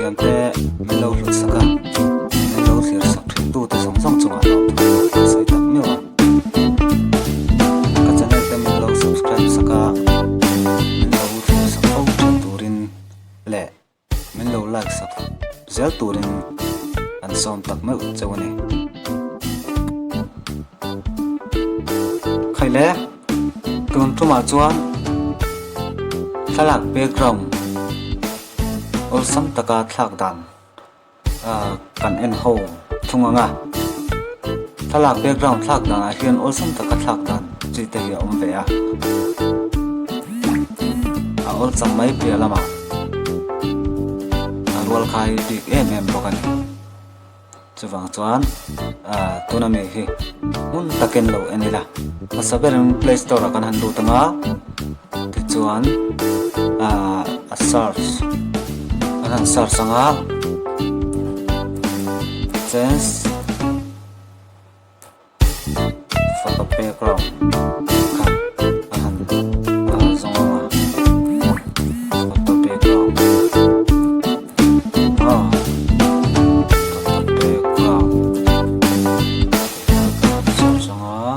thiam te min lo hlut sak a, min lo thlir sak thin tu te zawng zawng chungah lawmthu ka sawi tak meuh a. Ka channel te min lo subscribe sak a, min lo thlir sak fo thin turin leh min lo like sak zel turin an sawm tak meuh cheu a ni. Khaile, tun tumah chuan thlalak background awlsam taka thlak dan kan en ho thung ang a. Thlalak background thlak danah hian awlsam taka thlak dan chi te hi a awm ve a. A awlsam mai piah lamah a rual khai bik em em bawk a ni. Chuvang chuan tuna mi hi hmun takin lo en ila. Hmasa berin play store ah kan han lut ang a, tichuan a search kan han search ang a, change photo background kha a han zawng ang a, photo background aw photo background tih kha kan han search ang a.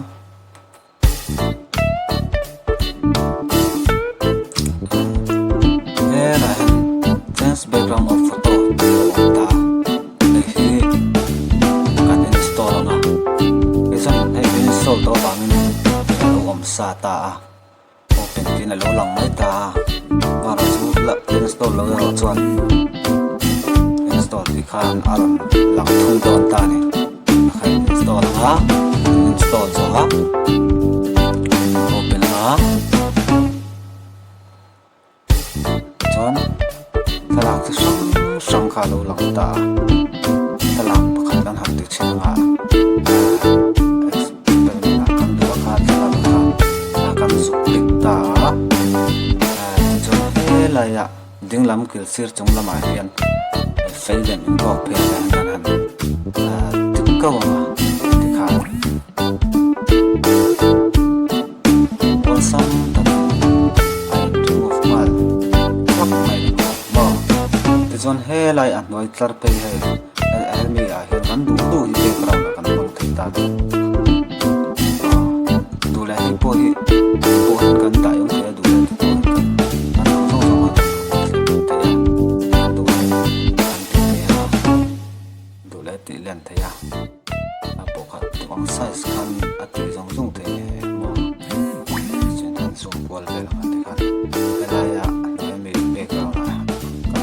Helaiah hian change background of photo tih a awm ta hei hi kan install ang a tichuan hei install tawh avangin a lo awm sa ta a open tiin a lo lang mai ta a mahrawh chu la install lo erawh chuan install tih khan a rawn lang thung dawn ta a ni. A kha install ang a install zawh a open ang a chuan thlalak chi hrang hrang kha a lo lang ta a thlalak pakhat kan han ti thin ang a experiment ah kan duh a kha thlalak kha kan zuk click ta a tichuan helaiah Dinglam kil sir chung lamah hian fei lem inkawk phei ah hian kan han tik kau ang a tikhan awlsam takin a in remove nghal vak mai ni maw maw tichuan helai a hnuai tlar phei hei hemi ah hian kan duh duh hi background ah kan hmang thei ta ni duh leh hei pawh hi pawh hian kan dah eng thei a. Duh leh te pawh kan kan duh zawng zawng a kan thlen thei a kan duh leh kan ti thei a duh leh tih len thei a a pawh kha duh ang size khan a tih zawng zawng thei a ni maw tichuan han zoom kual vel ang a tikhan helaia a hnuai ami background ah kan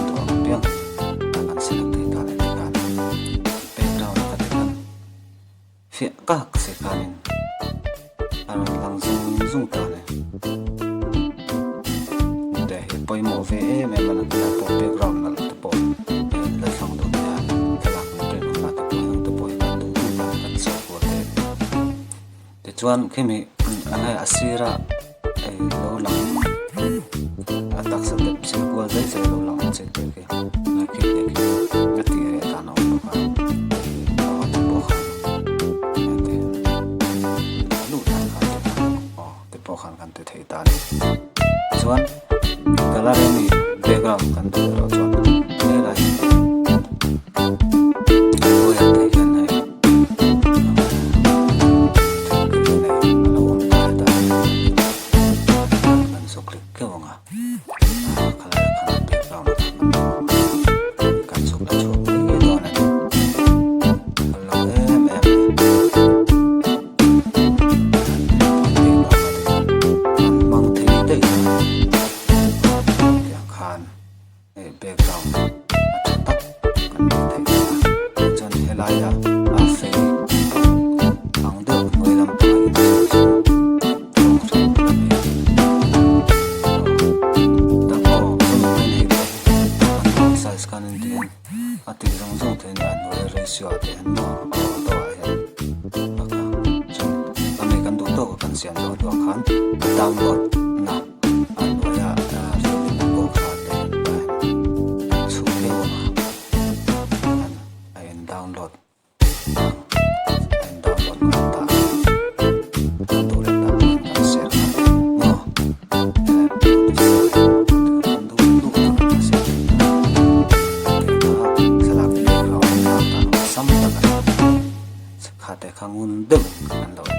duh ang apiang a kan select thei ta leh tikhan background a ka tikhan Fiah kak si khanin a rawn lang zung zung ta le. Te hi pawimawh ve em em a na tilai pawh background nalh te pawh hei la thlang duh te a thlalak an print hunah te pawh heng te pawh hi kan duh duh dan kan sawi kual thei a ni. Tichuan khimi a hei a sira hei lo lang a taksa dep sir kual zai zai lo lang ang chi te khi khi te khi a tih reh dan a awm bawk a hei a te pawh khan hei te luh dan khan te khan aw te pawh khan kan ti thei ta a ni chuan gallery ami background kan duh erawh chuan helai hnuaiah te hian hei. Background a tha tak kan hmuh theih bawk a chuan helaia a fei ang deuh hnuai lampangah inchhung chu rawng hran a ni tak aw chumi hmain hei pawh hi an rawng size khan an tih hian a tih zawng zawng theih a ni a hnuaia ratio ah te hian maw a auto ah hian bak a chuan a mi kan duh tawk a kan siam zawh hnuah khan download na. A hnuaia railing pawh kha te a chhuk deuh ang a a in download a a in download nghal ta a duh leh tak hian kan share nghal thei a maw helai duh duh duh tak an share thei ta. Kha te kha ngun deuhin an lo.